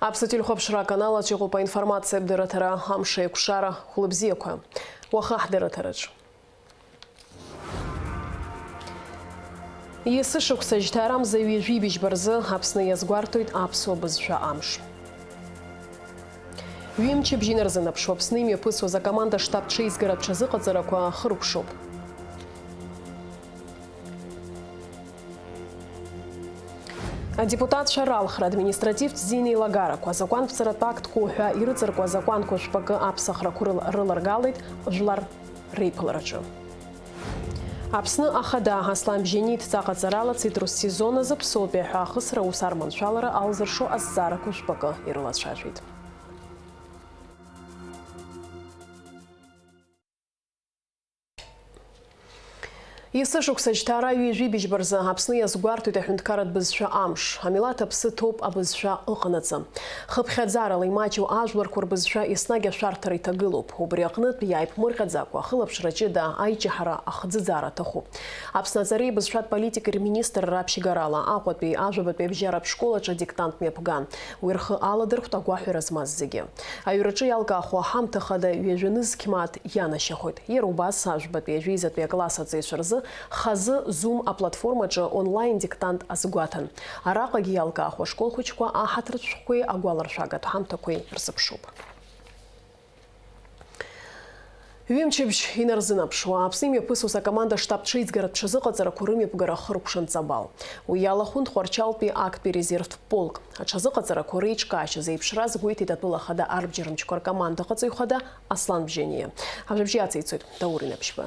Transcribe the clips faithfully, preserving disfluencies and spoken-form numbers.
Аԥсуа телехәаԥшра аканал аҿы иҟоуп аинформациатә дырраҭара, амш еиқәшара, хәлыбзиақәа. Уаха ҳдырраҭараҿ. Есышықәса жьҭаарамза ҩажәи быжьба рзы Аԥсны иазгәарҭоит аԥсуа бызшәа амш. Ҩымчыбжь инарзынаԥшуа Аԥсны имҩаԥысуаз акоманда штаб ҽеизгара ҽазыҟаҵарақәа хыркәшоуп. Адепутатцәа ралхра, административтә зинеилагарақәа, азакәанԥҵаратә актқәа уҳәа ирыҵаркуа азакәанқәа жәпакы аԥсахрақәа рыл-, рыларгалеит Жәлар реиԥылараҿы. Аԥсны ахада Аслан Бжьаниа идҵа ҟаҵарала цитрус сезон азы Ԥсоутәи аҳәаахысра аус арманшәалара алзыршо азҵаарақәа жәпакы ирылацәажәеит. Есышықәса жьҭаара ҩажәи быжьба рзы Аԥсны иазгәарҭоит аҳәынҭқарратә бызшәа амш. Амилаҭ аԥсы ҭоуп абызшәа ыҟанаҵы. Хыԥхьаӡарала имаҷу ажәларқәа рбызшәа еснагь ашәарҭара иҭагылоуп. Убри аҟнытә иааиԥмырҟьаӡакәа, ахылаԥшра ҷыда аиҷаҳара ахӡыӡаара аҭахуп. Аԥсны аҵареи абызшәатә политикеи рминистрра аԥшьгарала Аҟәатәи ажәабатәи абжьаратә школ аҿы адиктант мҩаԥган. Уи рхы аладырхәт агәаҳәара змаз зегьы. Аҩраҿы иалкаахо аҳамҭа хада ҩажәа нызқь мааҭ ианашьахоит. Иара убас, ажәбатәи ажәеизатәи акласс аҵаҩцәа рзы хазы Zoom аплатформаҿы онлайн диктант азгәаҭан. Араҟагьы иалкаахо ашкол хәыҷқәа аҳаҭыртә шәҟәқәеи агәаларшәагатә ҳамҭақәеи рзыԥшуп. Ҩымчыбжь инарзынаԥшуа, Аԥсны имҩаԥысуаз акоманда штаб ҽеизгаратә ҽазыҟаҵарақәа рымҩаԥгара хыркәшан Ҵабал. Уи иалахәын Тҟәарчалтәи актәи резервтә полк. Аҽазыҟаҵарақәа реиҿкаашьа зеиԥшраз гәеиҭеит атәыла ахада арбџьармчқәа ркоманда ҟаҵаҩ хада Аслан Бжьаниа. Ажәабжь иацеицәоит Даур Инаԥшьба.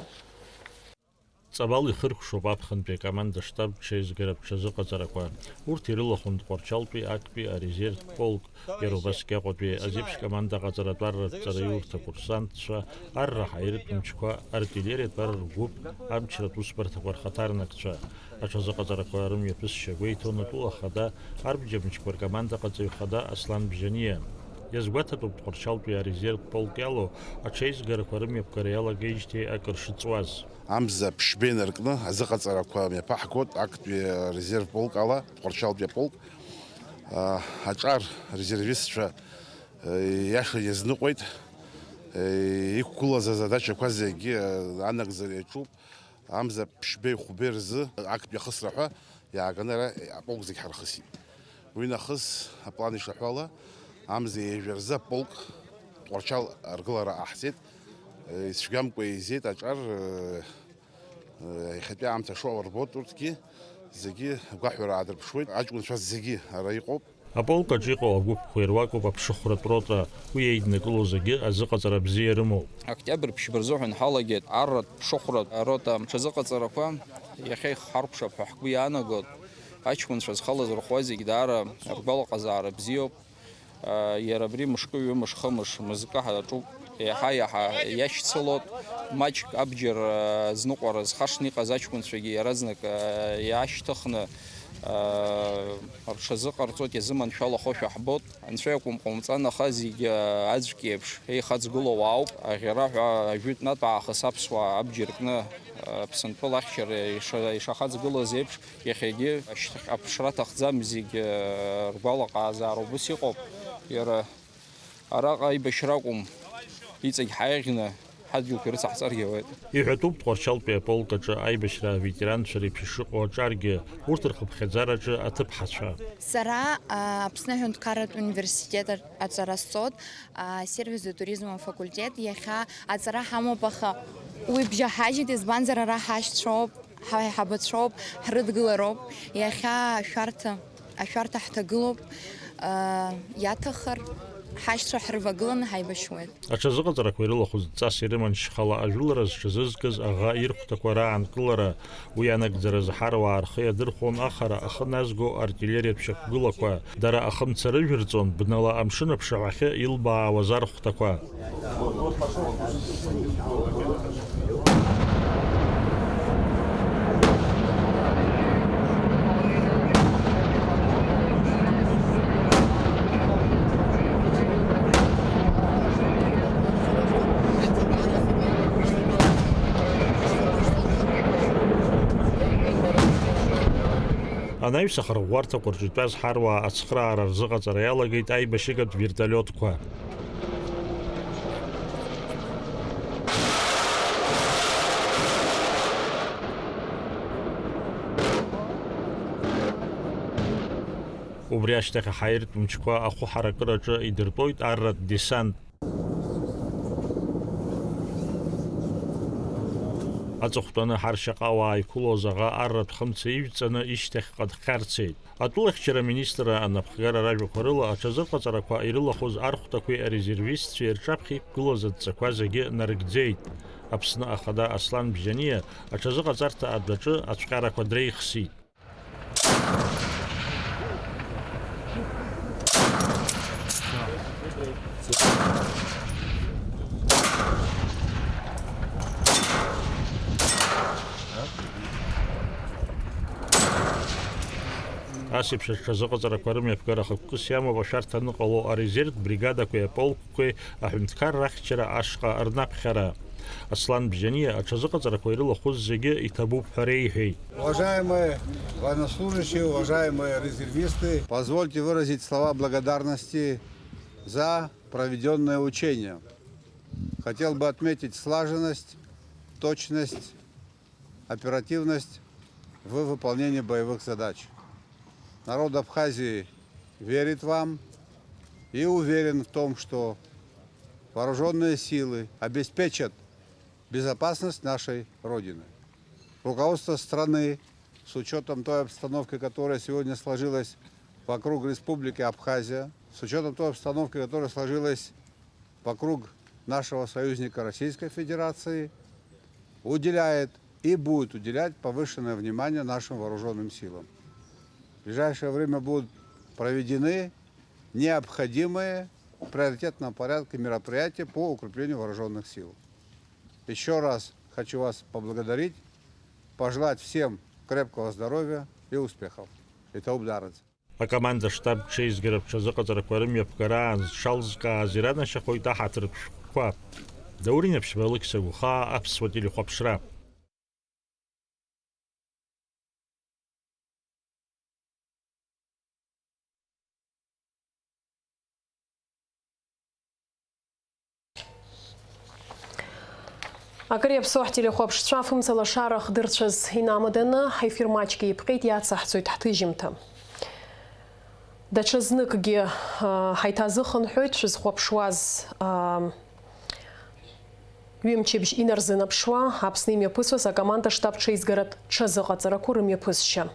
Ҵабал ихыркәшоуп аԥхынтәи акоманда штаб ҽеизгаратә ҽазыҟаҵарақәа. Урҭ ирылахәын Тҟәарчалтәи актәи арезервтә полк, иара убасгьы Аҟәатәи азеиԥш команда аҟаҵаратә арратә ҵараиурҭа акурсантцәа, арра ҳаиртә мчқәа, артиллериатә ар ргәыԥ, амчратә усбарҭақәа рхаҭарнакцәа. Аҽазыҟаҵарақәа рымҩаԥысшьа гәеиҭон атәыла ахада арбџьармчқәа ркоманда аҟаҵаҩ хада Аслан Бжьаниа. Иазгәаҭатәуп Тҟәарчалтәи арезервтә полк иалоу аҽеизгарақәа рымҩаԥгара иалагеижьҭеи акыр шыҵуаз. Амза ԥшьба инаркны азыҟаҵарақәа мҩаԥаҳгоит актәи арезерв полк ала, Тҟәарчалтәи аполк. А, аҿар резервистцәа, э, иаша иазныҟәеит. Э, иқәгылаз азадачақәа зегьы, э, анагӡара иаҿуп. Амза ԥшьбеи хәбеи рзы актәи ахысра ҳәа иааганы ара аполк зегь ҳархысит. Уи нахыс аплан ишаҳәо ала, амза ҩажәа рзы аполк Тҟәарчал аргылара ҟаҳҵеит. Ицәгьамкәа еизеит аҿар, иахьатәи аамҭа шоуа рбоит урҭгьы, зегьы агәаҳәара аадырԥшуеит, аҷкәынцәа зегьы ара иҟоуп. Аполк аҿы иҟоу агәыԥқәа ируакуп аԥшыхәратә рота, уи еиднакыло зегьы азыҟаҵара бзиа рымоуп. Октиабр ԥшьба рзыҳәан ҳалагеит арратә ԥшыхәратә арота аҽазыҟаҵарақәа, иахьа ихҳаркәшап ҳәа ҳгәы иаанагоит. Аҷкәынцәа зхала зырхуа зегь даара ргәалаҟазаара бзиоуп. Иара абри мышкы, ҩымш, хымш, мызкы ҳаҿуп. Еиҳа-еиҳа иашьцылоит, маҷк абџьар, а, зныҟәара зхашҭны иҟаз аҷкәынцәагьы иаразнак, а, иаашьҭыхны, а, рҽазыҟарҵоит, иазыманшәалахошәа ҳбоит. Анцәа иакәым ҟоумҵан, аха зегь, а, аӡәк еиԥш еихаҵгылоу ауп. Аӷьараҳәа ажәытәнатә аахыс аԥсуаа абџьар кны, а, Аԥсынтәыла ахьчара иша-, ишахаҵгылаз еиԥш, иахьагьы ашьҭахь аԥшра аҭахӡам, зегь, а, ргәалаҟазаара убыс иҟоуп. Иара Араҟа аибашьра акәым, иҵегь ҳаиӷьны ҳадгьылқәа ирыцаҳҵаргьы ауеит. Иҳәатәуп Тҟәарчалтәи аполк аҿы аибашьра аветеранцәа реиԥш ишыҟоу аҿаргьы, урҭ рхыԥхьаӡараҿы аҭыԥҳацәа. Сара, а, Аԥсны аҳәынҭқарратә университет аҿ-, аҵара сҵоит, а, сервис де туризм афакультет. Иахьа аҵара ҳамоуп, аха уи бжьаҳажьит, избанзар ара ҳашьцәоуп. Ҳаиҳабацәоуп, ҳрыдгылароуп, иахьа ашәарҭа, ашәарҭа ҳҭагылоуп, аа, иаҭаххар, ҳашьцәа ҳрывагыланы ҳаибашьуеит. Аҽазыҟаҵарақәа ирылахәыз дҵас ирыман шьхала ажәылара зҽазызкыз аӷа ирхәҭақәа раанкылара, уи анагӡаразы ҳаруаа рхы иадырхәон ахара ахы назго артиллериатә шьақәгылақәа. Дара ахымца рыжәырҵон, бнала амшын аԥшаҳәахьы илбаауаз архәҭақәа. Анаҩс ахырӷәӷәарҭақәа рҿы итәаз ҳаруаа ацхыраара рзыҟаҵара иалагеит аибашьыгатә вертолиотқәа. Убри ашьҭахь аҳаиртә мчқәа ахәы ҳаракыраҿы идыртәоит арратә десант. Аҵыхәтәаны ҳар шьаҟауаа иқәылоз аӷа арратә хымца ижәҵаны ишьҭахьҟа дхьарцеит. Атәылахьчара аминистрра анапхгара ражәақәа рыла, аҽазыҟаҵарақәа ирылахәыз архәҭақәеи арезервистцәеи рҿаԥхьа иқәгылаз адҵақәа зегьы нарыгӡеит. Аԥсны Ахада Аслан Бжьаниа аҽазыҟаҵарҭа адәаҿы ацәҟьарақәа дреихсит. Ас еиԥш аҽазыҟаҵарақәа рымҩаԥгара хықәкыс иамоуп ашәарҭа аныҟало арезервтә бригадақәеи аполкқәеи аҳәынҭқарра ахьчара ашҟа рнаԥхьара. Аслан Бжьаниа аҽазыҟаҵарақәа ирылахәыз зегьы иҭабуп ҳәа реиҳәеит. Уважаемые военнослужащие, уважаемые резервисты! Позвольте выразить слова благодарности за проведённое учение. Хотел бы отметить слаженность, точность, оперативность в выполнении боевых задач. Народ Абхазии верит вам и уверен в том, что вооружённые силы обеспечат безопасность нашей Родины. Руководство страны, с учётом той обстановки, которая сегодня сложилась вокруг Республики Абхазия, с учётом той обстановки, которая сложилась вокруг нашего союзника Российской Федерации, уделяет и будет уделять повышенное внимание нашим вооружённым силам. В ближайшее время будут проведены необходимые в приоритетном порядке мероприятия по укреплению вооружённых сил. Ещё раз хочу вас поблагодарить, пожелать всем крепкого здоровья и успехов. Иҭоуп даараӡа. Акоманда-штаб ҽеизгара аҽазыҟаҵарақәа рымҩаԥгара аан зҽалзкааз иранашьахоит аҳаҭыртә шәҟәқәа. Даур Инаԥшьба, Алықьса Гәхаа, Аԥсуа телехәаԥшра. Акыр иаԥсоу ҳтелехәаԥшцәа, афымца лашара хдырцәаз инамаданы, ҳефир маҷк еиԥҟьеит, иацаҳҵоит ҳҭыжьымҭа. Даҽазныкгьы, а, ҳаиҭазыхынҳәуеит шәызхәаԥшуаз, а, ҩымчыбжь инарзынаԥшуа, Аԥсны имҩаԥысуаз акоманда-штаб ҽеизгаратә ҽазыҟаҵарақәа рымҩаԥысшьа.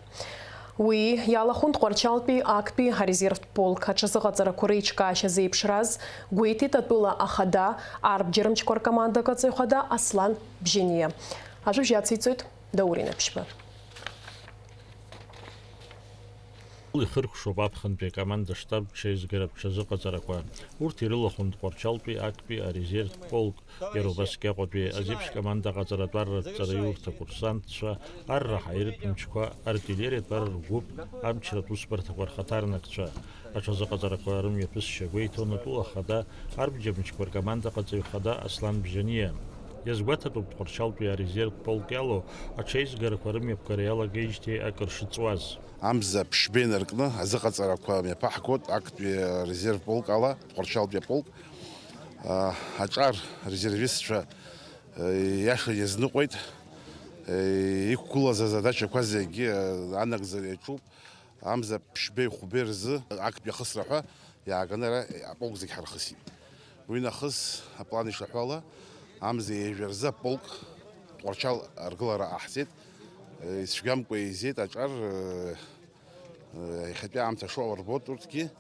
Уи иалахәын Тҟәарчалтәи актәи арезервтә полк аҽазыҟаҵарақәа реиҿкаашьа зеиԥшраз, гәеиҭеит атәыла ахада, арбџьармчқәа ркомандаҟаҵаҩ хада Аслан Бжьаниа. Ажәабжь ациҵоит Даур Инаԥшьба. Ихыркәшоуп аԥхынтәи акоманда-штаб ҽеизгаратә ҽазыҟаҵарақәа. Урҭ ирылахәын Тҟәарчалтәи актәи арезервтә полк, иара убасгьы Аҟәатәи азеиԥш командаҟаҵаратә арратә ҵараиурҭа курсантцәа, арра ҳаиртә мчқәа, артиллериатә ар ргәыԥ, амчратә усбарҭақәа рхаҭарнакцәа. Аҽазыҟаҵарақәа рымҩаԥысшьа гәеиҭон атәыла ахада, арбџьармчқәа ркомандаҟаҵаҩ хада Аслан Бжьаниа. Иазгәаҭатәуп Тҟәарчалтәи арезервтә полк иалоу аҽеизгарақәа рымҩаԥгара иалагеижьҭеи акыр шыҵуаз. Амза ԥшьба инаркны азыҟаҵарақәа мҩаԥаҳгоит актәи арезерв полк ала, Тҟәарчалтәи аполк. А, аҿар резервистцәа, э, иаша иазныҟәеит. Э, иқәгылаз азадачақәа зегьы, э, анагӡара иаҿуп. Амза ԥшьбеи хәбеи рзы актәи ахысра ҳәа иааганы ара аполк зегь ҳархысит. Уи нахыс аплан ишаҳәо ала, амза ҩажәа рзы аполк Тҟәарчал аргылара ҟаҳҵеит. Ицәгьамкәа еизеит аҿар, иахьатәи аамҭа шоуа рбоит урҭгьы,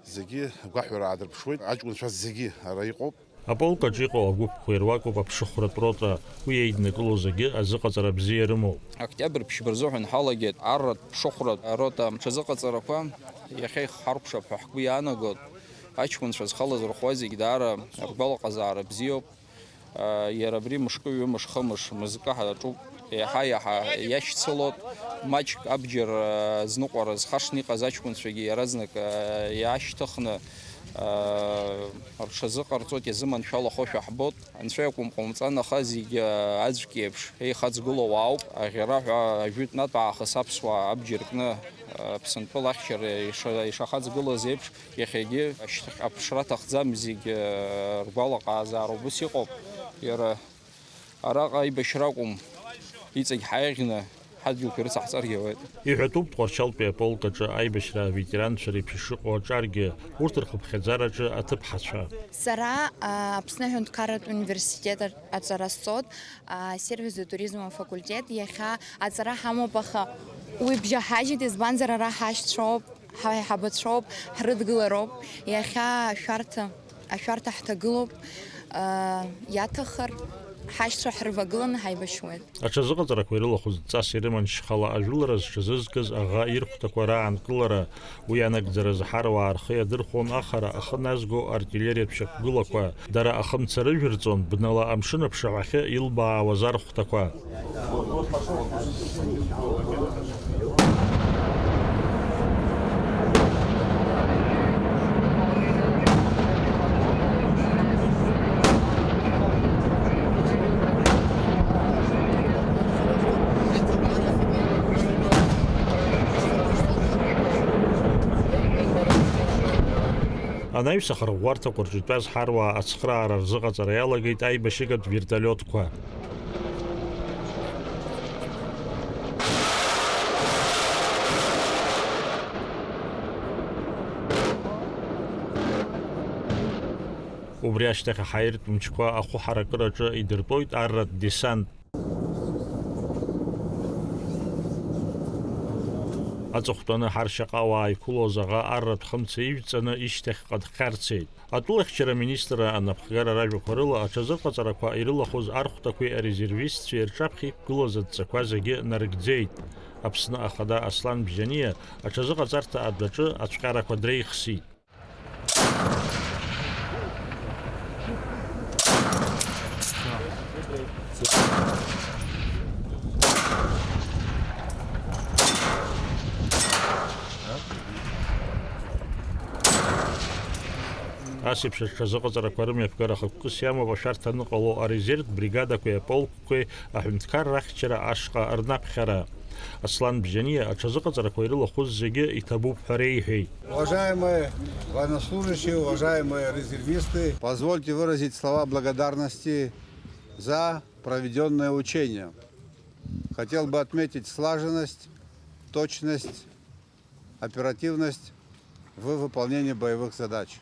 зегьы агәаҳәара аадырԥшуеит, аҷкәынцәа зегьы ара иҟоуп. Аполк аҿы иҟоу агәыԥқәа ируакуп аԥшыхәратә рота, уи еиднакыло зегьы азыҟаҵара бзиа рымоуп. Октиабр ԥшьба рзыҳәан ҳалагеит арратә ԥшыхәратә рота аҽазыҟаҵарақәа иахьа ихҳаркәшап ҳәа ҳгәы иаанагоит. Аҷкәынцәа зхала зырхуа зегь даара ргәалаҟазаара бзиоуп. Иара абри мышкы, ҩымш, хымш, мызкы ҳаҿуп. Еиҳа-еиҳа иашьцылоит. Маҷк абџьар, а, зныҟәара зхашҭны иҟаз аҷкәынцәагьы иаразнак, а, иаашьҭыхны, а, Рҽазыҟарҵоит, иазыманшәалахошәа ҳбоит. Анцәа иакәым ҟоумҵан, аха зегьы аӡәк еиԥш еихаҵгылоу ауп. Аӷьараҳәа ажәытәнатә аахыс аԥсуаа абџьар кны Аԥсынтәыла ахьчара иша-, ишахаҵгылаз еиԥш, иахьагьы ашьҭахь аԥшра аҭахӡам, зегьы ргәалаҟазаара убыс иҟоуп. Иара Араҟа аибашьра акәым, иҵегь ҳаиӷьны ҳадгьылқәа ирыцаҳҵаргьы ауеит. Иҳәатәуп Тҟәарчалтәи аполк аҿы аибашьра аветеранцәа реиԥш ишыҟоу аҿаргьы, урҭ рхыԥхьаӡараҿы аҭыԥҳацәа. Сара, а, Аԥсны аҳәынҭқарратә университет аҿ-, аҿара сцоит, а, сервис ду туризм афакультет. Иахьа аҵара ҳамоуп, аха уи бжьаҳажьит, избанзар ара ҳашьцәоуп. Ҳаи, ҳабацәоуп, ҳрыдгылароуп, иахьа ашәарҭа, ашәарҭа ҳҭагылоуп, аа, иаҭаххар, ҳашьцәа ҳрывагыланы ҳаибашьуеит. Аҽазыҟаҵарақәа ирылахәыз дҵас ирыман шьхала ажәылара зҽазызкыз аӷа ирхәҭақәа раанкылара, уи анагӡаразы ҳаруаа рхы иадырхәон ахара ахы назго артиллериатә шьақәгылақәа. Дара ахымца рыжәырҵон, бнала амшын аԥшаҳәахьы илбаауаз архәҭақәа. Анаҩс ахырӷәӷәарҭақәа рҿы итәаз ҳаруаа ацхыраара рзыҟаҵара иалагеит аибашьыгатә вертолиотқәа. Убри ашьҭахь аҳаиртә мчқәа ахәы ҳаракыраҿы идыртәоит арратә десант. Аҵыхәтәаны ҳар шьаҟауаа иқәылоз аӷа арратә хымца ижәҵаны ишьҭахьҟа дхьарцеит. Атәылахьчара аминистрра анапхгара ражәақәа рыла аҽазыҟаҵарақәа ирылахәыз архәҭақәеи арезервистцәеи рҿаԥхьа иқәгылаз адҵақәа зегьы нарыгӡеит. Аԥсны Ахада Аслан Бжьаниа аҽазыҟаҵарҭа адәаҿы ацәҟьарақәа дреихсит. Ас еиԥш аҽазыҟаҵарақәа рымҩаԥгара хықәкыс иамоуп ашәарҭа аныҟало арезервтә бригадақәеи аполкқәеи аҳәынҭқарра ахьчара ашҟа рнаԥхьара. Аслан Бжьаниа аҽазыҟаҵарақәа ирылахәыз зегьы иҭабуп ҳәа реиҳәеит. Уважаемые военнослужащие, уважаемые резервисты, позвольте выразить слова благодарности за проведённое учение. Хотел бы отметить слаженность, точность, оперативность в выполнении боевых задач.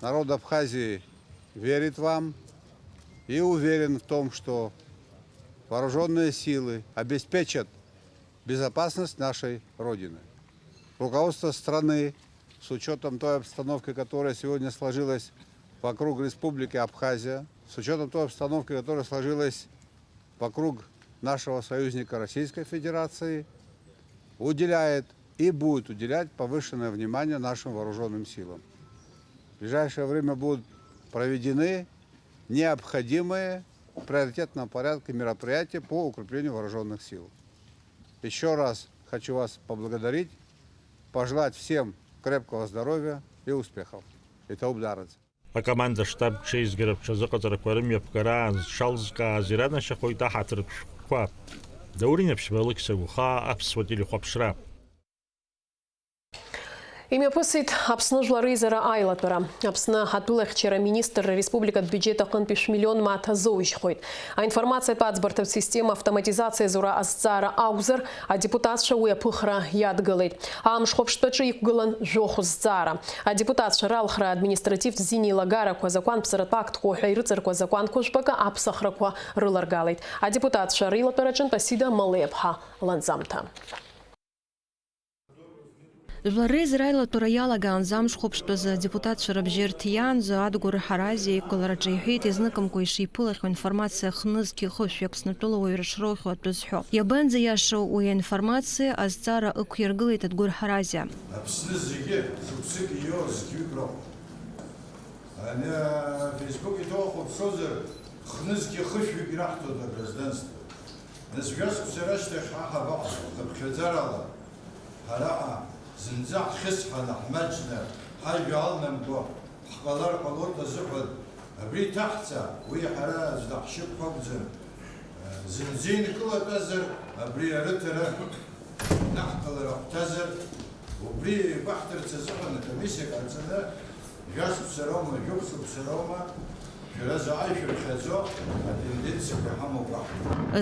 Народ Абхазии верит вам и уверен в том, что вооружённые силы обеспечат безопасность нашей Родины. Руководство страны, с учётом той обстановки, которая сегодня сложилась вокруг Республики Абхазия, с учётом той обстановки, которая сложилась вокруг нашего союзника Российской Федерации, уделяет и будет уделять повышенное внимание нашим вооружённым силам. В ближайшее время будут проведены необходимые в приоритетном порядке мероприятия по укреплению вооружённых сил. Ещё раз хочу вас поблагодарить, пожелать всем крепкого здоровья и успехов. Иҭоуп даараӡа. Акоманда-штаб ҽеизгара аҽазыҟаҵарақәа рымҩаԥгараан зҽалзкааз иранашьахоит аҳаҭыртә шәҟәқәа. Даур Инаԥшьба, Алықьса Гәхаа, Аԥсуа телехәаԥшра. Имҩаԥысит Аԥсны Жәлар Реизара аилатәара. Аԥсны атәылахьчара аминистрра ареспубликатә биуџьет аҟынтәи шәмиллион мааҭ азоужьхоит. Аинформациатә аӡбарҭатә система автоматизациазура азҵаара акәзар, адепутатцәа уи аԥыхра иадгылеит. Амш хәаԥштәаҿы иқәгылан жәохә зҵаара. Адепутатцәа ралхра административтә зинеилагарақәа закәанԥҵаратә актқәа уҳәа ирыҵаркуа закәанқәа жәпакы аԥсахрақәа рыларгалеит. Адепутатцәа реилатәараҿынтә Асида Малеиаԥҳа ланҵамҭа. Жәлар Реизара аилатәара иалагаанӡа амш хәаԥштәазы адепутатцәа рыбжьы рҭиаанӡа Адгәыр Ҳаразиа иқәгылараҿы иҳәеит, изныкымкәа ишиԥылахьоу информациа хнызқьи хышәи Аԥснытәыла уаҩра шроухьоу атәы зҳәо. Иабанӡа иашоу уи аинформациа, азҵаара ықәиргылеит Адгәыр Ҳаразиа. Аԥсны зегьы шықәсык ииоу зқьҩык роуп. Ани, а, Facebook иҭоу ахәаԥшуазар, хнызқьи хышәҩык ираҳҭоит агражданство. Нас жәа-шықәса рышьҭахь ҳа ҳабаҟоу, хыԥхьаӡарала, ҳара ҳа зынӡа ҳхьысҳаны, ҳмаҷны, ҳажәа алнамго, Ҳҟалар ҟалоит азыҳәан, абри иҭаҳҵа, уи ҳара аӡә даҳшьып ҳәа акәӡам. Зынӡа инкылатәазар, абри арыҭара наҳҭалар ахәҭазар, убри еибаҳҭарц азыҳәан акомиссиа ҟарҵаны, жәашықәса роума, жәохә шықәса роума, шәара заҟа ишәырхиаӡо атенденциақәа иҳамоуп аҳ.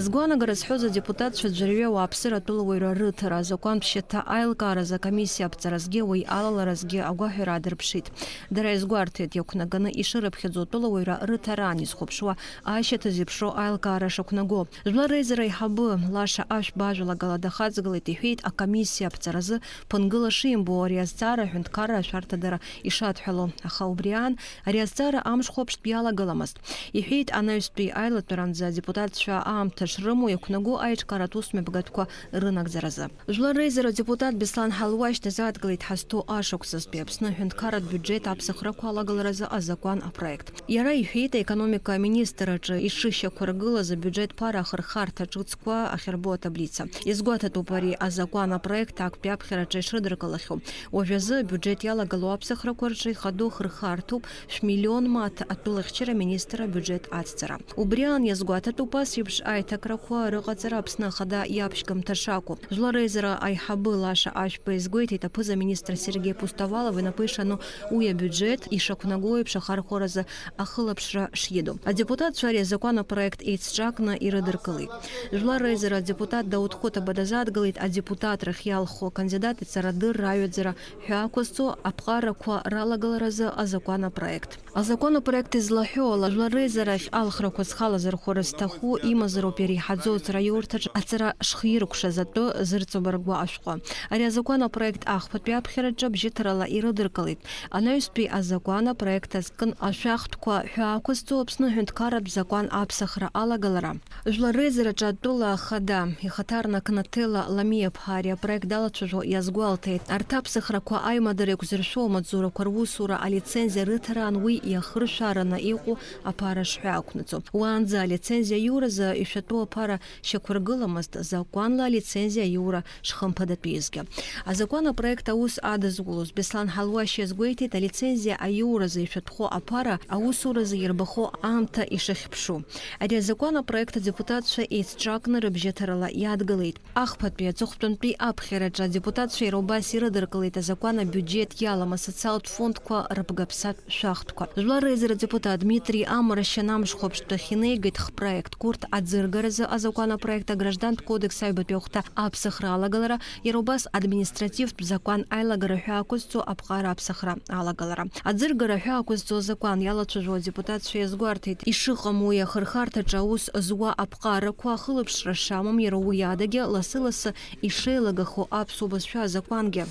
Згәаанагара зҳәоз адепутатцәа ӡәырҩы ауааԥсыра атәылауаҩра рыҭара азакәантә шьаҭа аилкааразы акомиссиа аԥҵаразгьы уи алаларазгьы агәаҳәара аадырԥшит. Дара иазгәарҭеит, иақәнаганы ишырыԥхьаӡо атәылауаҩра рыҭараан изхәаԥшуа ашьаҭа зеиԥшроу аилкаара шақәнаго. Жәлар реизара аиҳабы Лаша Ашәба ажәалагала дахаҵгылеит, иҳәеит, акомиссиа аԥҵаразы ԥынгыла шимбо ари азҵаара аҳәынҭқарра ашәарҭадара ишадҳәало. Аха убри аан ари азҵаара амш хәаԥштә иалагаламызт. Иҳәеит, анаҩстәи аилатәаранӡа адепутатцәа аамҭа шрымоу иақәнаго аиҿкааратә усмҩаԥгатәқәа рынагӡаразы. Жәлар реизара адепутат Беслан Ҳалуашь дазааҭгылеит ҳазҭоу ашықәсазтәи Аԥсны аҳәынҭқарратә биуџьеҭ аԥсахрақәа алагаларазы азакәан апроект. Иара иҳәеит, аекономика аминистрраҿы ишышьақәыргылаз абиуџьеҭ ԥара ахырхарҭа ҿыцқәа ахьырбо атаблица. Иазгәаҭатәуп ари азакәан апроект актәи аԥхьараҿы ишрыдыркылахьоу. Уажәазы абиуџьеҭ иалагало аԥсахрақәа рҿы ихадоу хырхарҭоуп шәмиллион мааҭ атәылахьчара аминистр абиуџьеҭ ацҵара. Убри аан иазгәаҭатәуп ас еиԥш аиҭакрақәа рыҟаҵара Аԥсны Ахада иаԥшьгамҭа шакәу. Жәлар реизара аиҳабы Лаша Ашәба изгәеиҭеит, аԥыза-министр Сергеи Пустовалов инапы ишану уи абиуџьеҭ ишақәнаго еиԥш ахархәаразы ахылаԥшра шиду. Адепутатцәа ари азакәан апроект еицҿакны ирыдыркылеит. Жәлар реизара адепутат Дауҭ Хәыҭаба дазааҭгылеит адепутатрахь иалху акандидат иҵарадырра аҩаӡара ҳәа ақәызҵо аԥҟарақәа ралагаларазы азакәан апроект. Азакәан апроект излаҳәо ала, жәлар реизарахь алхрақәа зхалазырхәо рызҭаху имазароуп иреиҳаӡоу ацраиурҭаҿ аҵара шхиркәшаз атәы зырҵабыргуа ашәҟәы. Ари азакәан апроект ахԥатәи аԥхьараҿы бжьыҭарала ирыдыркылеит. Анаҩстәи азакәан апроект азкын ашәахтәқәа ҳәа ақәызҵо Аԥсны аҳәынҭқарратә закәан аԥсахра алагалара. Жәлар реизараҿы атәыла ахада, ихаҭарнак Наҭела Ламиаԥҳа ари апроект далацәажәо иазгәалҭеит, арҭ аԥсахрақәа аимадара еиқәзыршәо амаҵзурақәа русура алицензиа рыҭараан уи иахыршәаараны иҟоу аԥара шҳәаақәнаҵо. Уаанӡа алицензиа аиуразы ишәатәу аԥара шьақәыргыламызт, закәанла алицензиа аиура шхымԥадатәизгьы. Азакәан апроект аус адызулоз Беслан Ҳалуашь иазгәеиҭеит, алицензиа аиуразы ишәатәхо аԥара аусуразы ирбахо аамҭа ишахьԥшу. Ари азакәан апроект адепутатцәа еицҿакны рыбжьыҭарала иадгылеит. Ахԥатәи аҵыхәтәантәи аԥхьараҿы адепутатцәа иара убас ирыдыркылеит азакәан абиуџьеҭ иалам асоциалтә фондқәа рыбгаԥсатә шәахтәқәа. Жәлар реизара адепутат Дмитри Амра шьанамш хәаԥштәахь инеигеит хпроектк, урҭ аӡыргаразы азакәан апроект, аграждантә кодекс аҩбатәи ахәҭа аԥсахра алагалара, иара убас административтә закәан аилагара ҳәа ақәызҵо аԥҟара аԥсахра алагалара. Аӡыргара ҳәа ақәызҵо азакәан иалацәажәо адепутатцәа иазгәарҭеит, ишыҟам уи ахырхарҭаҿы аус зуа аԥҟарақәа ахылаԥшра шамам, иара уи адагьы лассы-лассы ишеилагахо аԥсуа бызшәа азакәангьы.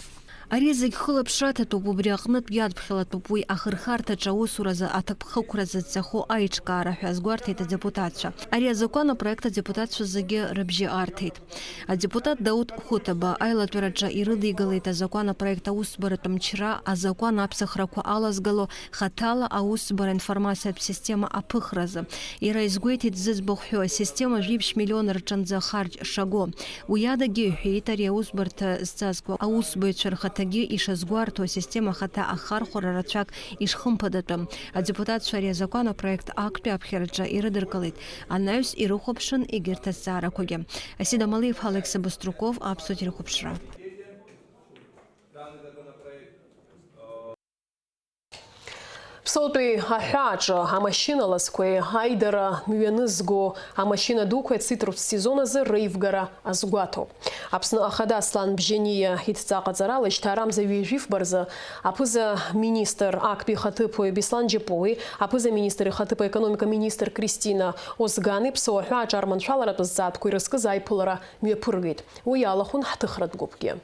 Ари зегь хылаԥшра аҭатәуп, убри аҟнытә иадԥхьалатәуп уи ахырхарҭаҿы аусуразы аҭакԥхықәра зыдҵахо аиҿкаара ҳәа азгәарҭеит адепутатцәа. Ари азакәан апроект адепутатцәа зегьы рыбжьы арҭеит. Адепутат Дауҭ Хәыҭаба аилатәараҿы ирыдигалеит азакәан апроект аусбаратә мчра, азакәан аԥсахрақәа алазгало, хаҭала аусбара информациатә система аԥыхразы. Иара изгәеиҭеит зыӡбахә ҳәоу асистема жәиԥшь миллион рҿынӡа ахарџь шаго. Уи адагьы иҳәеит, ари аусбарҭа зҵазкуа аусбаҩцәа рхаҭагьы ишазгәарҭо асистема ахаҭа ахархәара рацәак ишхымԥадатәым. Адепутатцәа ари азакәан апроект актәи аԥхьараҿы ирыдыркылеит, анаҩс ирыхәаԥшын егьырҭ азҵаарақәагьы. Асида Малиев, Алекса Быструков, Аԥсуа телехәаԥшра. Ԥсоутәи аҳәааҿы амашьына ласқәеи аидара мҩанызго амашьына дуқәеи ацитрус сезон азы реивгара азгәаҭоуп. Аԥсны Ахада Аслан Бжьаниа идҵа ҟаҵарала ишьҭаарамза ҩажәи фба рзы аԥыза-министр актәи ихаҭыԥуаҩ Беслан Џьапуеи аԥыза-министр ихаҭыԥуаҩ аекономика министр Кристина Озгани ԥсуа аҳәааҿы арманшәаларатә зҵаатәқәа ирызкыз аиԥылара мҩаԥыргеит. Уи иалахәын ҳҭыхратә гәыԥгьы.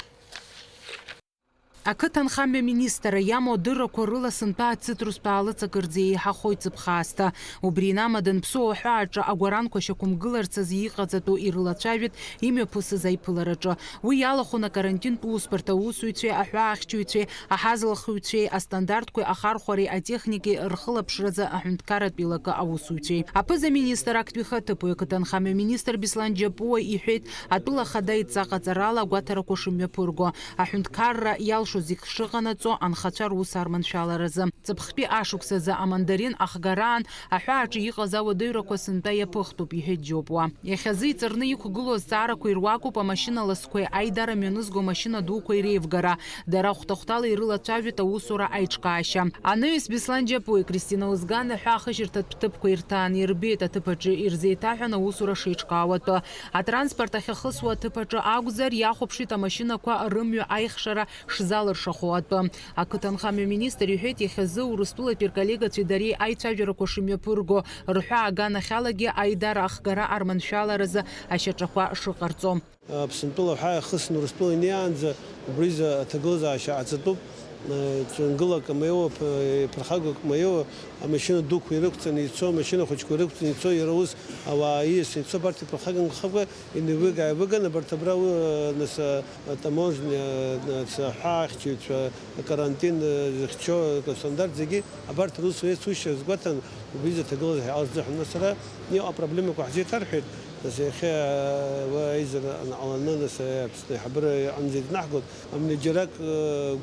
Ақыҭанхамҩа министр иамоу адыррақәа рыла сынтәа ацитрустә аалыҵ акырӡа еиҳахоит зыԥхаасҭа. Убри инамадан, ԥсуа аҳәааҿы агәаранқәа шьақәымгыларц азы иҟаҵатәу ирылацәажәеит имҩаԥысыз аиԥылараҿы. Уи иалахәын акарантинтә усбарҭа аусзуҩцәеи аҳәаахьчаҩцәеи, аҳазлахыҩцәеи, астандартқәеи ахархәареи атехникеи рхылаԥшразы аҳәынҭқарратә еилакы аусзуҩцәеи. Аԥыза-министр актәи ихаҭыԥуаҩ, ақыҭанхамҩа министр Беслан Џьапуа иҳәеит, атәыла ахада идҵа ҟаҵарала агәаҭарақәа шымҩаԥырго. Аҳәынҭқарра иалшо зегь шыҟанаҵо анхацәа рус арманшәаларазы. Ҵыԥхтәи ашықәсазы амандарин ахгараан аҳәааҿы иҟаз ауадаҩрақәа сынтәа иаԥыхтәуп, иҳәеит Џьопуа. Иахьазы иҵарны иқәгылоу азҵаарақәа ируакуп амашьына ласқәеи аидара мҩанызго амашьына дуқәеи реивгара. Дара хәҭа-хәҭала ирылацәажәеит аусура аиҿкаашьа. Анаҩс Беслан Џьапуеи Кристина Озгани аҳәаахышьырҭатә ҭыԥқәа ирҭааны ирбеит, аҭыԥ аҿы ирзеиҭаҳәан аусура шеиҿкаау атәы. Атранспорт ахьахысуа аҭыԥ аҿы акәзар, иахәаԥшит амашьынақәа рымҩа аихшара шзалыршахо атәы. Ақыҭанхамҩа министр иҳәеит, иахьазы Урыстәылатәи рколлегацәеи дареи аицәажәарақәа шымҩаԥырго, рҳәаа аганахьалагьы аидара ахгара арманшәаларазы ашьаҿақәа шыҟарҵо. Аԥсынтәыла аҳәаа иахысны Урыстәыла инеиаанӡа убризы аҭагылазаашьа ҟаҵатәуп. Ҵәынгылак амаиоуа, ԥ-, ԥырхагак амаиоуа, амашьына дуқәа ирықәҵаны ицо, амашьына хәыҷқәа ирықәҵаны ицо, иара ус ауаа ииасны ицо, абарҭ иԥырхагамхакәа инеивыга-ааивыган, абарҭ абра, уи, нас, атаможниа, нас, аҳәаахьчаҩцәа, акарантин, зыхьчо, астандарт зегьы, абарҭ рус еицушьа азгәаҭан, убризы аҭагылазаашьа ҟазҵо ҳәа, нас ара иҟоу апроблемақәа ҳзеиҭарҳәеит, нас иахьа, уа аизара анаҟаланы, нас, Аԥсны аиҳабыра иҟынӡа еиднаҳгоит, амни џьарак,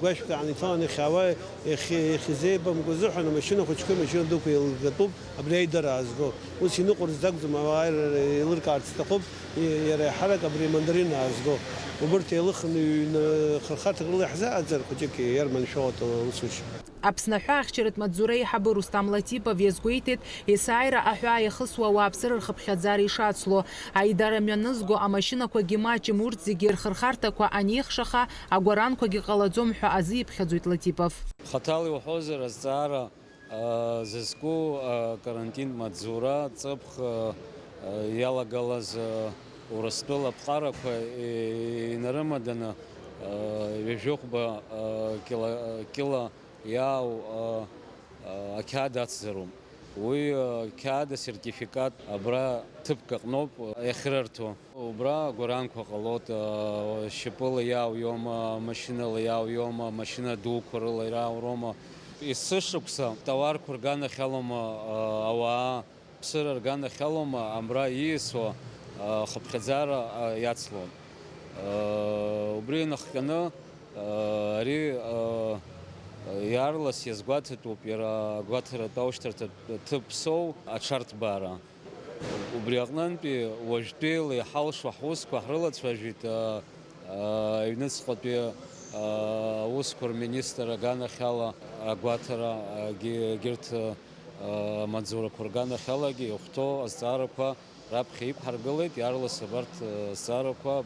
гәашәк аан иҭаланы иахьаауа, иахьи-, иахьизеибамкуа азыҳәан, амашьына хәыҷқәеи амашьына дуқәеи еилгатәуп. Абри аидара аазго, ус иныҟәарц акәӡам, ауаа ир-, еилыркаарц сҭахуп, и-, иара еиҳарак абри амандарин аазго. Убырҭ еилыхны ҩны хырхарҭак рыла иаҳзааӡар, хәыҷык иарманшәалоит аусушьа. Аԥсны аҳәаахьчаратә маҵзура аиҳабы Рустам Латипов иазгәеиҭеит, есааира аҳәаа иахысуа ауааԥсыра рхыԥхьаӡара ишацло. Аидара мҩанызго амашьынақәагьы маҷым, урҭ зегьы рхырхарҭақәа анеихшаха, агәаранқәагьы ҟалаӡом ҳәа азиԥхьаӡоит Латипов. Хаҭала иуҳәозар, азҵаара зызку акарантинтә маҵзура ҵыԥх иалагалаз Урыстәыла аԥҟарақәа инарымаданы ҩажәихәба кила, кила иаау ақьаад ацзароуп. Уи ақьаад асертификат абра ҭыԥк аҟноуп иахьырарҭо. Убра агәаранқәа ҟалоит, шьапыла иаауиома, машьынала иаауиома, машьына дуқәа рыла иааурома. Есышықәса тауарқәа рганахь алоума, ауаа ԥсыра рганахь алоума абра ииасуа хыԥхьаӡара иацло. Убри инахҟьаны ари иаарлас иазгәаҭатәуп иара агәаҭаратә аушьҭарҭатә ҭыԥ Ԥсоу аҽарҭбаара. Убри аҟнынтәи уажәтәеила иҳалшо ҳусқәа ҳрылацәажәеит, а, а, аҩныҵҟатәи, а, аусқәа рминистр аганахьала агәаҭара, а, егьи-, егьырҭ, а, амаҵзурақәа рганахьалагьы иахәҭоу азҵаарақәа раԥхьа иқәҳаргылеит, иаарлас абарҭ, а, азҵаарақәа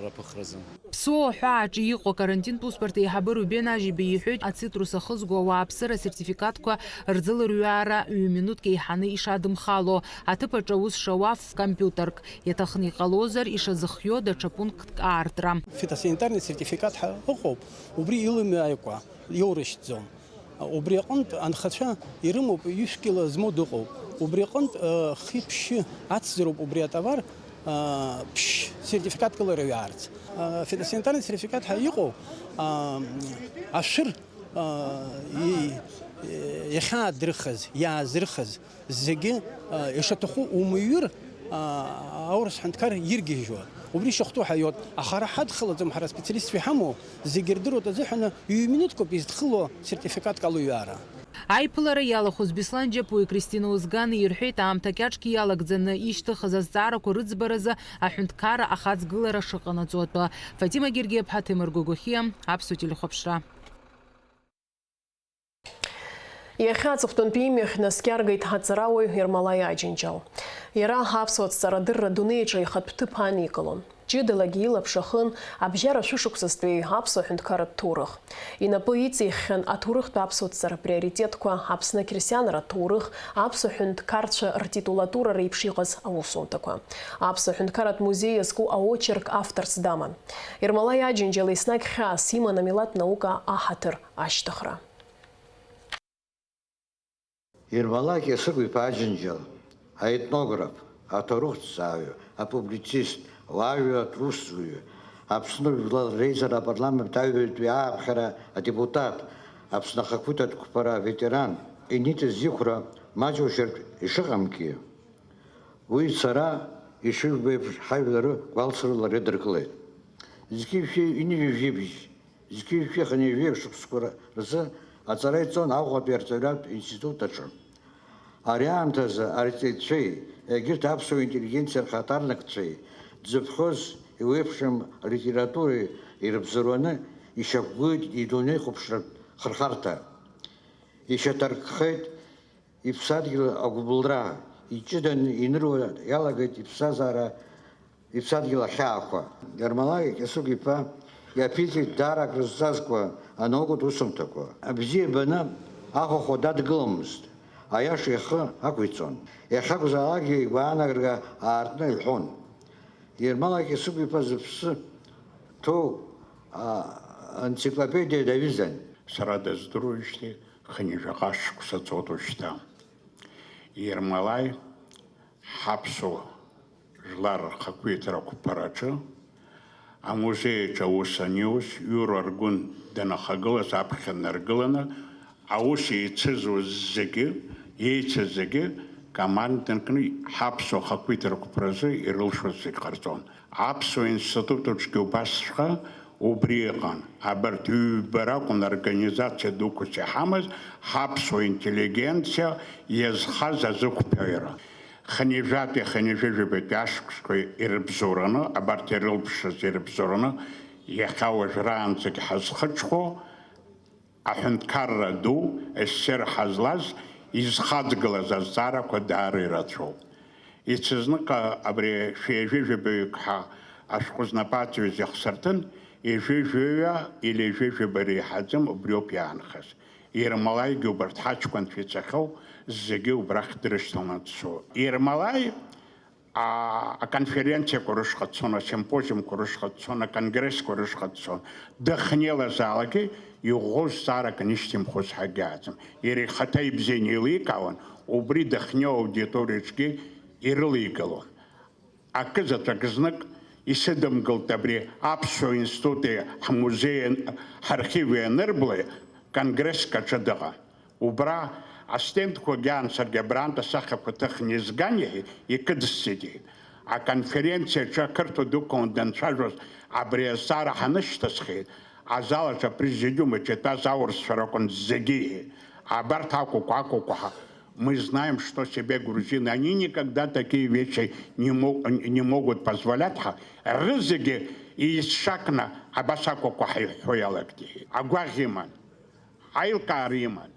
раԥыхразы. Ԥсоу аҳәааҿы иҟоу акарантинтә усбарҭа аиҳабы Рубен Ажьиба иҳәоит, ацитрус ахызго ауааԥсыра асертификатқәа рзылырҩаара ҩ-минуҭк еиҳаны ишадымхало, аҭыԥ аҿы аус шауа ф-компиутерк, иаҭахны иҟалозар, ишазыхиоу даҽа пунктк аартра. Фитосанитарный сертификат ҳәа ыҟоуп, убри илымҩаикәа иоурышьҭӡом. Убри аҟынтә анхацәа ирымоуп ҩышә кьыла змоу дыҟоуп. Убри аҟынтә, э, хи-ԥшьы ацзароуп убри атовар, э, ԥшь сертификатк ыларҩаарц. Э, фитосанитарный сертификат ҳәа иҟоу, э, ашәыр, э, и-, иахьаадырхыз, иаазырхыз, зегьы, а, ишаҭаху умыҩыр, а, аурыс ҳәынҭқар иргьежьуа. Убри шахәҭоу ҳаиоит. Аха ара ҳадхалаӡом, ҳара аспециалистцәа иҳамоу, зегьы рдыруеит азыҳәаны, ҩ-минуҭқәоуп изҭхыло асертификатк алыҩаара. Аиԥылара иалахәыз Беслан Џьапуи Кристина Озгани ирҳәеит, аамҭа кьаҿк иалагӡаны ишьҭыхыз азҵаарақәа рыӡбаразы аҳәынҭқарра ахаҵгылара шыҟанаҵо атәы. Фатима Гергиаԥҳа, Ҭемыр Гогохиа, Аԥсуа телехәаԥшра. Иахьа аҵыхәтәантәи имҩахь наскьаргеит аҵарауаҩ Ермолаи Аџьынџьал. Иара аԥсуа ҭҵарадырра адунеиаҿы ихатә ҭыԥ аникылон. Ҷыдалагьы илаԥш ахын абжьара шәышықәсазтәи аԥсуа ҳәынҭқарратә ҭоурых. Инапы иҵиххьан аҭоурыхтә аԥсуа ҭҵара априоритетқәа, Аԥсны ақьырсианратә ҭоурых, аԥсуа ҳәынҭқарцәа ртитулатура реиԥш иҟаз аусумҭақәа. Аԥсуа ҳәынҭқарратә музеи иазку аочерк авторс даман. Ермолаи Аџьынџьал еснагь хьаас иман амилаҭ наука аҳаҭыр ашьҭыхра. Ермолаи Кьасыгә-иԥа Аџьынџьал, аетнограф, аҭоурыхҭҵааҩы, апублицист, ауаажәларратә усзуҩы, Аԥсны Жәлар Реизара апарламент аҩбатәи ааԥхьара адепутат, Аԥсны ахақәиҭтә қәԥара аветеран, иниҭаз ихәра маҷушьартә ишыҟамгьы, уи цара ишыжәбо еиԥш ҳажәлар гәалсрыла рыдыркылеит. Зқьи жәшәи ҩынҩажәи жәибжь Зқьи жәшәи хынҩажәи шықәсқәа рзы аҵара иҵон Аҟәатәи арҵаҩратә институт аҿы. Ари аамҭазы арҵаҩцәеи егьырҭ аԥсуа интеллигенциа рхаҭарнакцәеи дзыԥхьоз еиуеиԥшым алитературеи ирыбзоураны ишьақәгылеит идунеихәаԥшратә хырхарҭа. Ишьаҭаркхеит иԥсадгьыл агәыбылра, иҷыданы иныруа иалагеит иԥсҭазаара, иԥсадгьыл ахьаақәа. Ермолаи Кьасыгә-иԥа иаԥиҵеит даара акрызҵазкуа анаукатә усумҭақәа. Абзиа баны ахәахәа дадгыламызт, аиаша ихы ақәиҵон. Иахьакәзаалакгьы игәаанагарақәа аартны иҳәон. Ермолаи Кьасыгә-иԥа зыԥсы ҭоу, а, анциклопедиа даҩызан. Сара дыздыруеижьҭеи хынҩажәаҟа шықәса ҵуеит уажәшьҭа. Ермолаи ҳаԥсуа жәлар рхақәиҭра ақәԥараҿы, амузеи аҿы аус аниус, Иура Аргәын данахагылаз аԥхьа днаргыланы, аус еицызуаз зегьы, еицыз зегьы командантәны ҳаԥсуа хақәиҭра ақәԥаразы ирылшоз зегь ҟарҵон. Аԥсуа институт аҿгьы убасҵәҟьа убри ыҟан. Абарҭ ҩба ракәын организациа дуқәас иҳамаз, ҳаԥсуа интеллигенциа иазхаз азықәԥаҩра. Хынҩажәатәи хынҩажәижәабатәи ашықәсқәа ирыбзоураны, абарҭ ирылԥшыз ирыбзоураны, иахьа уажәраанӡагь ҳазхыҽхәо, аҳәынҭқарра ду, СССР ҳазлаз, изхаҵгылаз азҵаарақәа даара ирацәоуп. Иҽазнык абри шәи ҩажәи жәаба ҩык ҳәа ашәҟәы знапы аҵаҩыз иахсырҭын, ҩажәи жәаҩа или ҩажәи жәаба реиҳаӡам убриоуп иаанхаз. Ермолаигьы убарҭ ҳаҷкәынцәа ицахьоу зегьы убрахь дрышьҭаланы дцо. Ермолаи а-, аконференциақәа рышҟа дцон, асимпозиумқәа рышҟа дцон, аконгрессқәа рышҟа дцон. Дахьнеилазаалакгьы иӷәӷәоу зҵаарак анишьҭимхуаз ҳагьааӡам. Иара ихаҭа ибзианы еиликаауан, убри дахьнеиу аудиториаҿгьы ирылигалон. Акы заҵәык знык исыдымгылт абри аԥсуа институти ҳмузеи ҳархиви анырблеи конгресск аҿы дыҟан. Убра астендқәагьы аан саргьы абрантә асахьақәа ҭыхны изган, иҳәеит, икыдысҵеит, иҳәеит. Аконференциаҿы ақырҭуа дықәланы данцәажәоз абри азҵаара ҳанышьҭысхьеит, азал аҿы апрезидиум аҿы итәаз аурысцәа ракәын зегьы, иҳәеит. Абарҭ акәыкәа, акәыкәа ҳа, мы знаем, что себе грузины, они никогда такие вещи не мо-, не могут позволять ҳәа, рызегьы еицшакны абас акәыкәа ҳаиҳәо иалагеит, иҳәеит. Агәаӷ иман. Аилкаара иман.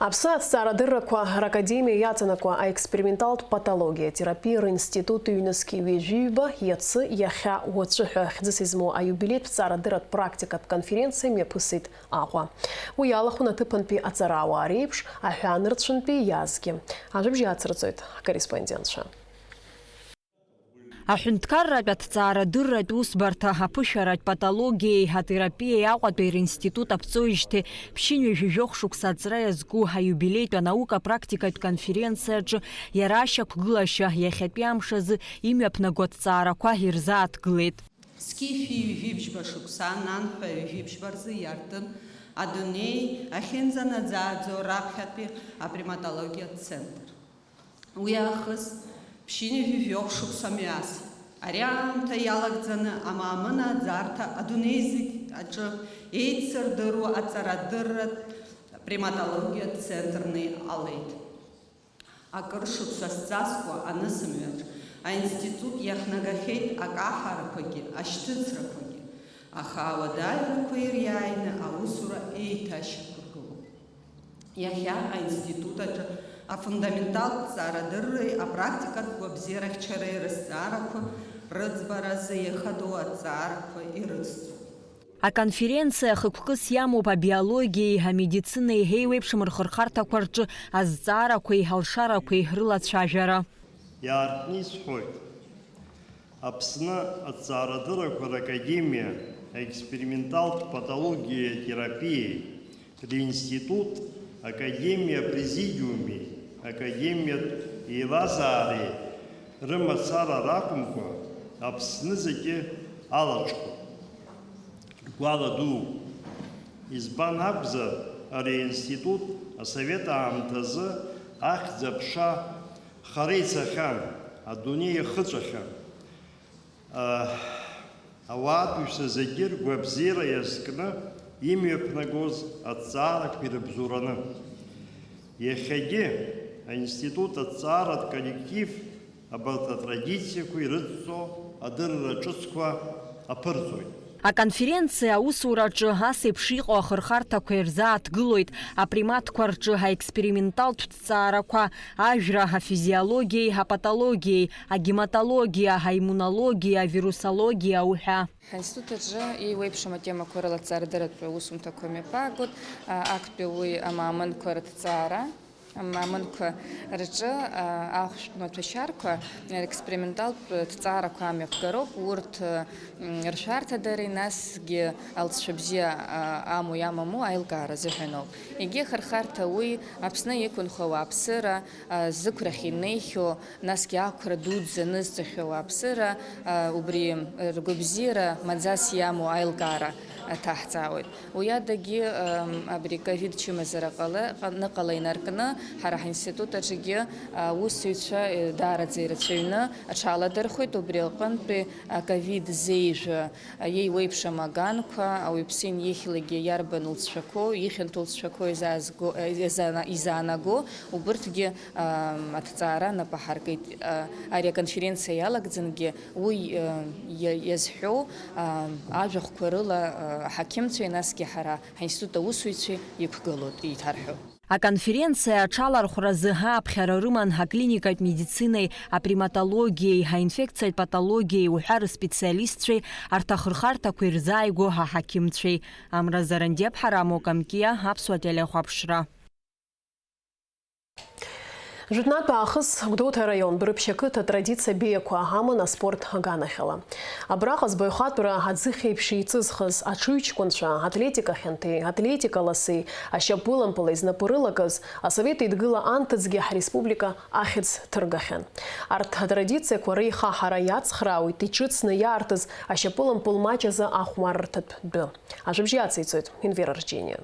Аԥсны аҭҵаарадыррақәа ракадемиа иаҵанакуа аексперименталтә патологиа терапиа ринститут ҩнызқь ҩажәи ҩба иацы, иахьа, уаҵәы ҳәа хьӡыс измоу аиубилеитә ҭҵаарадырратә практикатә конференциа мҩаԥысит Аҟәа. Уи иалахәын аҭыԥантәи аҵарауаа реиԥш аҳәаанырцәынтәи иаазгьы. Ажәабжь иацырҵоит ҳкорреспондентцәа. Аҳәынҭқарратә аҭҵаарадырратә усбарҭа аԥышәаратә патологиеи атерапиеи Аҟәатәи ринститут аԥҵоижьҭеи ԥшьынҩажәи жәохә шықәса аҵра иазку аиубилеитә анаука-практикатә конференциаҿы иара ашьақәгылашьа иахьатәи амш азы имҩаԥнаго аҭҵаарақәа ирзааҭгылеит. Зқьи жәшәи ҩажәи бжьба шықәса ананҳәа ҩажәи бжьба рзы иартын адунеи ахьынӡанаӡааӡо раԥхьатәи априматологиатә центр. Уи аахыс ԥшьынҩажәи жәохә шықәса мҩас, ари аамҭа иалагӡаны амаамын аӡарҭа адунеи зегь аҿы еицырдыруа аҵарадырратә приматологиатә центрны иҟалеит. Акыр шықәса зҵазкуа анысымҩаҿ аинститут иахнагахьеит акаҳарақәагьы, ашьҭыцрақәагьы, аха ауадаҩрақәа ириааины аусура еиҭашьақәыргылоуп. Иахьа аинститут аҿы афундаменталтә ҭҵаарадырреи апрактикатә гәабзиарахьчареи рызҵаарақәа рыӡбаразы иахадоу аҭҵаарақәа ирыцҵоит. Аконференциа хықәкыс иамоуп абиологиеи амедицинеи еиуеиԥшым рхырхарҭақәа рҿы азҵаарақәеи алшарақәеи рылацәажәара. Иаартны исҳәоит. Аԥсны аҭҵаарадыррақәа ракадемиа аексперименталтә патологиеи атерапиеи ринститут, академиа апрезидиуми академиатә еилазаареи рымацара ракәымкәа, Аԥсны зегьы алаҽхәоуп. Гәала дууп. Избан акәзар, ари аинститут асовет аамҭазы ахьӡ-аԥша хара ицахьан, адунеи иахыҵәахьан. Ааҳ, Ауаатәыҩса зегьы ргәабзиара иазкны имҩаԥнагоз аҭҵаарақәа ирыбзоураны. Иахьагьы аинститут аҭҵааратә коллектив абарҭ атрадициақәа ирыдҵо адырра ҿыцқәа аԥырҵоит. Аконференциа аусураҿы ас еиԥш иҟоу ахырхарҭақәа ирзааҭгылоит априматқәа рҿы аексперименталтә ҭҵаарақәа, ажәра, афизиологиеи апатологиеи, агематологиа, аиммунологиа, авирусологиа уҳәа. Ҳаинститут аҿы еиуеиԥшым атемақәа рыла аҭҵаарадырратә усумҭақәа мҩаԥаагоит, а, актәи уи амаамынқәа рыҭҵаара, амаамынқәа рҿы, а, ахәшәтә маҭәашьарқәа, аексперименталтә ҭҵаарақәа амҩаԥгароуп, урҭ, м, ршәарҭадареи, насгьы алҵшәа бзиа, а, амоу иамаму аилкаара азыҳәаноуп. Егьи ахырхарҭа уи Аԥсны иқәынхо ауааԥсыра, а, зықәрахь инеихьоу, насгьы ақәра дуӡӡа нызҵахьоу ауааԥсыра, а, убри ргәабзиара маӡас иамоу аилкаара аҭаҳҵаауеит. Уи адагьы, ам, абри ковид чымазара ҟала-, ҟа-, ныҟала инаркны, ҳара ҳаинститут аҿгьы, а, аусзуҩцәа, э, даараӡа ирацәаҩны аҽаладырхәит, убри аҟынтәи аковид зеижә еиуеиԥшым аганқәа, ауаҩԥсы инихьлагьы иарбан лҵшәақәоу, ихьанҭоу лҵшәақәоу изаазго, изаана-, изаанаго, убырҭгьы, ам, аҭҵаара нап аҳаркит. А, ари аконференциа иалагӡангьы уи, а, иа-, иазҳәоу, ам, ажәахәқәа рыла, а, аҳақьымцәеи, насгьы ҳара ҳаинститут аусзуҩцәеи иқәгылоуп, еиҭарҳәоит. Аконференциа аҽалархәразы ааԥхьара рыман аклиникатә медицинеи, априматологиеи, аинфекциатә патологиеи уҳәа рыспециалистцәеи, арҭ ахырхарҭақәа ирзааигәоу аҳақьымцәеи. Амра Зарандиаԥҳа, Рамо Камкиа, Аԥсуа телехәаԥшра. Жәытәнатә аахыс Гәдоуҭа араион Дәрыԥшь ақыҭа атрадициа беиақәа аман аспорт аганахьала. Абраҟа збаҩхатәра аӡыхь еиԥш еиҵызхыз аҽыҩҷкәынцәа атлетика хьанҭеи атлетика ласи ашьапылампыли знапы рылакыз Асовет Еидгыла анҭыҵгьы ҳреспублика ахьӡ ҭыргахьан. Арҭ атрадициақәа реихаҳара иацхраауеит иҿыцны иаартыз ашьапылампыл маҷ азы ахәмаррҭатә дәы. Ажәабжь иациҵоит Инвера Рҷениа.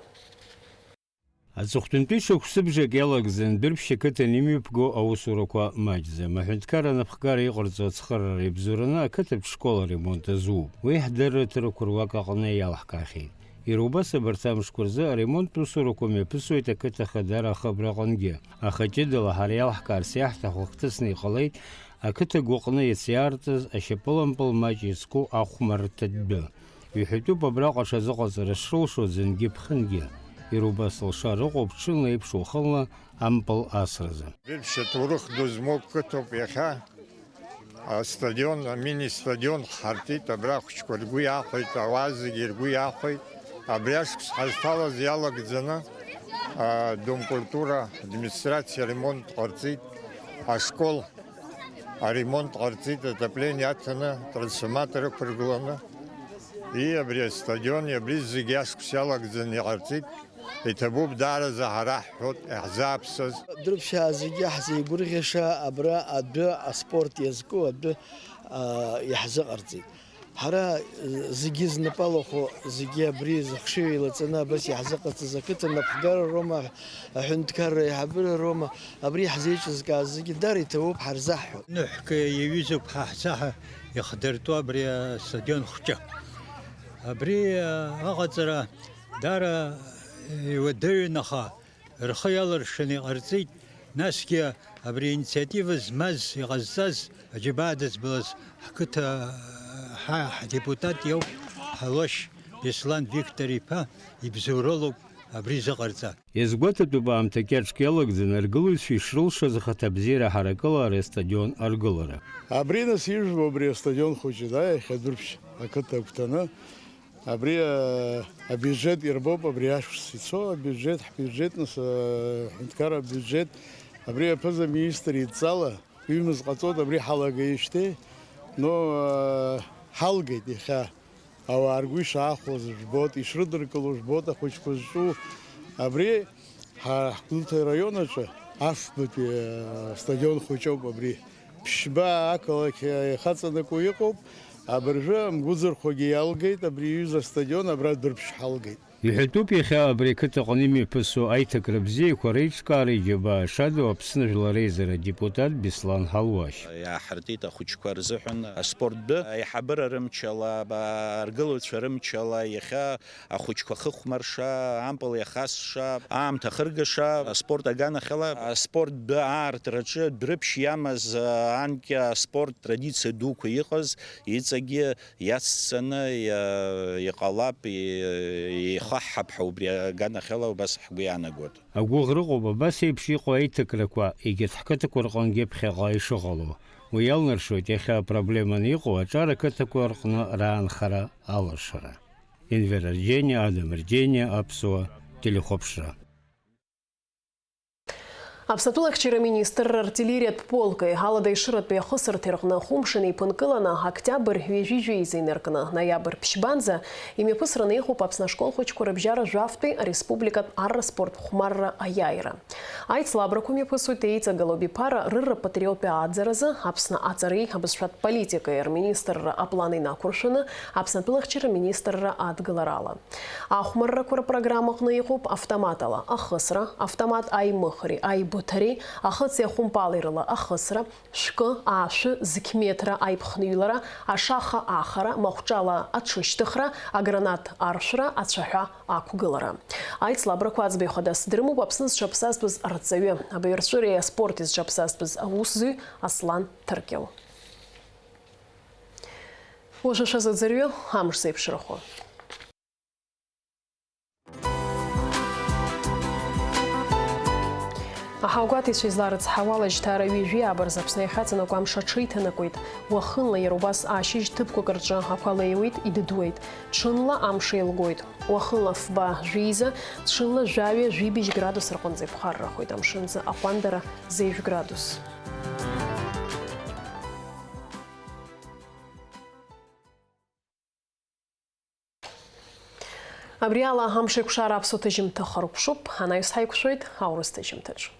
Аҵыхәтәантәи шықәсыбжак иалагӡан Дәрыԥшь ақыҭан имҩаԥго аусурақәа маҷӡам. Аҳәынҭқарра анапхгара иҟарҵо ацхыраара ибзоураны ақыҭатә школ аремонт азууп. Уи ҳдырраҭарақәа руак аҟны иалҳкаахьеит. Иара убас абарҭ амшқәа рзы аремонттә усурақәа мҩаԥысуеит ақыҭа Ахадара ахыбра аҟынгьы. Аха ҷыдала ҳара иалҳкаарц иаҳҭаху ахҭысны иҟалеит ақыҭа агәаҟны иац иаартыз ашьапылампыл маҷ иазку ахәмаррҭатә дәы. Иҳәатәуп абраҟа аҽазыҟаҵара шрылшо ӡынгьы-ԥхынгьы. Иара убас лшара ыҟоуп ҽынла еиԥш уахынла ампыл асразы. Дәрыԥшь аҭоурых ду змоу қыҭоуп иахьа. Астадион, амини-стадион ҳартит, абра ахәыҷқәа ргәы иахәеит, ауаа зегьы ргәы иахәеит. Абри ашықәс ҳазҭалаз иалагӡаны, а, Дом культура администрациа аремонт ҟарҵеит, ашкол аремонт ҟарҵеит, отопление аҭаны, трансформатор ықәыргыланы. И абри астадион, абри зегьы ашықәс иалагӡаны иҟарҵеит. Иҭабуп даараӡа ҳара ҳҳәоит иаҳзааԥсаз. Дәрыԥшьаа зегьы ҳзеигәырӷьаша абра адәы, аспорт иазку адәы, а, иаҳзыҟарҵеит. Ҳара, э, зегьы знапы алахәу, зегьы абри зыхшыҩ еилаҵаны абас иаҳзыҟарҵаз ақыҭа напхгара роума, аҳәынҭқарра аиҳабыра роума, абри иаҳзеиҿызкааз зегьы дара иҭабуп ҳарзаҳҳәо. Ныҳәк иаҩызоуп ҳа ҳзаҳа иахдыртәу абри астадион хәҷы. Абри, э, аҟаҵара Даара иуадаҩын, аха рхы иалыршаны иҟарҵеит, насгьы абри аинициатива змаз, иҟазҵаз, аџьабаа дызбалаз ҳқыҭа, ҳа, ҳдепутат иоуп, Ҳалуашь Беслан Виктор-иԥа ибзоуралоуп абри зыҟарҵа. Иазгәаҭатәуп аамҭа кьаҿк иалагӡаны аргылаҩцәа ишрылшаз ахаҭабзиара ҳаракыла ари астадион аргылара. Абри нас ижәбо абри астадион хәыҷы, да, иахьа Дәрыԥшь ақыҭа агәҭаны. Абри, а, абиуџьет ирбоуп, абри ашықәс ицо абиуџьет, ҳбиуџьет, нас, а, аҳәынҭқарра абиуџьет, абри аԥыза-министр идҵала ҩымыз ҟаҵоит, абри ҳалагеижьҭеи, но, а, ҳалгеит иахьа. Ауаа ргәы ишаахәоз жәбоит, ишрыдыркыло жәбоит ахәыҷқәа зҿу. Абри Ҳа ҳгәылҭа раион аҿы афбатәи, э, стадион хәыҷоуп абри. Ԥшьба ақалақь, э, ихаҵанакуа иҟоуп. Абыржәы амгәыӡырхәагьы иалгеит, абри иҩыза астадион абра Дәрыԥшь ҳалгеит. Иҳәатәуп иахьа абри ақыҭаҟны имҩаԥысуа аиҭакра бзиақәа реиҿкаара иџьабаа шаду Аԥсны Жәлар Реизара адепутат Беслан Ҳалуашь. Иааҳартит ахәыҷқәа рзыҳәан аспорттә аиҳабыра рымчала, аргылаҩцәа рымчала иахьа ахәыҷқәа ахыхәмарша, ампыл иахасша, аамҭа ахыргаша, аспорт аганахьала, аспорттә аартраҿы дәрыԥшь иамаз, анкьа аспорт традициа дуқәа иҟаз, иҵегьы иацҵаны иа-, иҟалап, и-, ихаҳҳап ҳәа убри аганахьала убас ҳгәы иаанагоит. Агәыӷра ыҟоуп абас еиԥш иҟоу аиҭакрақәа егьырҭ ҳқыҭақәа рҟынгьы ԥхьаҟа ишыҟало. Уи иалнаршоит иахьа апроблеманы иҟоу аҿар ақыҭақәа рҟны раанхара алыршара. Енвер Арџьениа, Адам Арџьениа, Аԥсуа телехәаԥшра. Аԥсны атәылахьчара министрра артиллериатә полки алада ишыратәи ахысырҭеи рҟны хәымш инеиԥынкыланы, октиабр ҩажәи жәеиза инаркны, ноиабр ԥшьбанӡа имҩаԥысраны иҟоуп Аԥсны ашкол хәыҷқәа рыбжьара жәафтәи ареспубликатә арра спорт хәмарра аиааира. Аицлабрақәа мҩаԥысуеит еиҵагылоу абиԥара рырра патриоттәи ааӡаразы Аԥсны аҵареи абызшәатә политикеи рминистрра аплан инақәыршәаны Аԥсны атәылахьчара министрра адгыларала. Ахәмаррақәа рпрограммаҟны иҟоуп автоматала ахысра, автомат аимыхреи аибыҭареи, ахыци ахәымпали рыла ахысра, шәкы, аашәы, зқь метра аиԥхныҩлара, ашаха ахара, махәҿала аҽышьҭыхра, агранат аршәра, ацәаҳәа ақәгылара. Аицлабрақәа аӡбаҩ хадас дрымоуп Аԥсны зҽаԥсазтәыз арҵаҩы, абаҩрҵәыреи аспорти зҽаԥсазтәыз аусзуҩ Аслан Ҭыркьыл. Уажәы шәазыӡырҩы амш зеиԥшрахо. Аҳауагәаҭаҩцәа изларыцҳауала, жьҭаара ҩажәи ааба рзы Аԥсны иахьаҵанакуа амш аҽеиҭанакуеит. Уахынла иара убас ашьыжь ҭыԥқәак рҿы ақәа леиуеит, идыдуеит. Ҽынла амш еилгоит. Уахынла фба, жәеиза, ҽынла жәаҩа, жәибжь градус рҟынӡа иԥхаррахоит, амшынӡы аҟәандара зежә градус. Абри ала амшеикәшара аԥсуа ҭыжьымҭа хыркәшоуп, анаҩс ҳаиқәшәоит аурыс ҭыжьымҭаҿы.